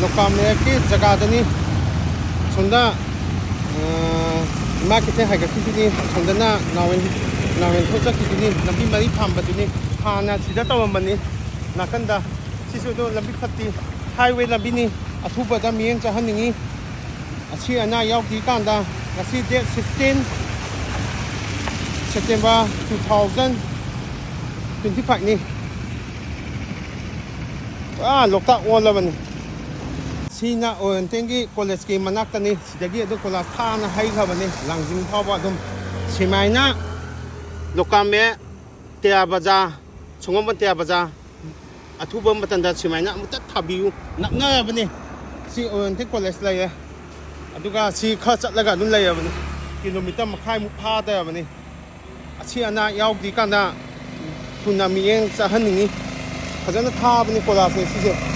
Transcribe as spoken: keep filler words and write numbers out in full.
ꯂꯣꯀꯥ ꯃꯌꯥꯏꯒꯤ ꯖꯒꯥꯗꯅꯤ꯫ ꯁꯣꯝꯗ, ꯑ, ꯏꯃꯥ ꯀꯩꯊꯦꯜ ꯍꯥꯏꯒꯠꯈꯤꯗꯨꯅꯤ, ꯁꯣꯝꯗꯅ ꯅꯥꯎꯔꯦꯟ, ꯅꯥꯎꯔꯦꯟꯊꯣꯡ ꯆꯠꯈꯤꯗꯨꯅꯤ, ꯂꯝꯕꯤ ꯃꯔꯤ ꯐꯥꯝꯕꯗꯨꯅꯤ꯫ ꯍꯥꯟꯅ ꯁꯤꯗ ꯇꯧꯔꯝꯕꯅꯤ ꯅꯥꯀꯟꯗ꯫ ꯁꯤꯁꯨ ꯑꯗꯨꯝ ꯂꯝꯕꯤ ꯐꯠꯇꯦ, highway ꯂꯝꯕꯤꯅꯤ꯫ ꯑꯊꯨꯕꯗ ꯃꯤꯠꯌꯦꯡ ꯆꯪꯍꯟꯅꯤꯡꯉꯤ꯫ ꯑꯁꯤ ꯑꯅꯥ ꯌꯥꯎꯗ꯭ꯔꯤꯀꯥꯟꯗ, ꯉꯁꯤ date sixteen September two thousand twenty five ꯅꯤ꯫ ꯄꯨꯔꯥ ꯂꯣꯛꯇꯥꯛ ꯑꯣꯜꯂꯕꯅꯤ꯫ ꯁꯤꯅ ꯑꯣꯔꯤꯌꯦꯟꯇꯦꯜꯒꯤ ꯀꯣꯂꯦꯖꯀꯤ ꯃꯅꯥꯛꯇꯅꯤ꯫ ꯁꯤꯗꯒꯤ ꯑꯗꯨꯝ ꯀꯣꯏꯂꯥꯁ ꯊꯥꯅ ꯍꯩꯈ꯭ꯔꯕꯅꯤ, ꯂꯥꯡꯖꯤꯡ ꯐꯥꯎꯕ ꯑꯗꯨꯝ꯫ ꯁꯨꯃꯥꯏꯅ ꯂꯣꯀꯥꯝ ꯃꯌꯥꯏ, ꯇꯌꯥ ꯕꯖꯥꯔ, ꯁꯣꯉꯝꯕꯟ ꯇꯌꯥ ꯕꯖꯥꯔ, ꯑꯊꯨꯕ ꯃꯇꯝꯗ ꯁꯨꯃꯥꯏꯅ ꯑꯃꯨꯛꯇ ꯊꯥꯕꯤꯌꯨ꯫ ꯅꯛꯅꯔꯕꯅꯤ꯫ ꯁꯤ ꯑꯣꯔꯤꯌꯦꯟꯇꯦꯜ ꯀꯣꯂꯦꯖ ꯂꯩꯔꯦ, ꯑꯗꯨꯒ ꯁꯤ ꯈꯔ ꯆꯠꯂꯒ ꯑꯗꯨꯝ ꯂꯩꯔꯕꯅꯤ꯫ ꯀꯤꯂꯣꯃꯤꯇꯔ ꯃꯈꯥꯏꯃꯨꯛ ꯐꯥꯗ꯭ꯔꯕꯅꯤ꯫ ꯑꯁꯤ ꯑꯅꯥ ꯌꯥꯎꯗ꯭ꯔꯤꯀꯥꯟꯗ ꯊꯨꯅ ꯃꯤꯠꯌꯦꯡ ꯆꯪꯍꯟꯅꯤꯡꯉꯤ꯫ ꯐꯖꯅ ꯊꯥꯕꯅꯤ ꯀꯣꯏꯂꯥꯁꯁꯦ ꯁꯤꯁꯦ꯫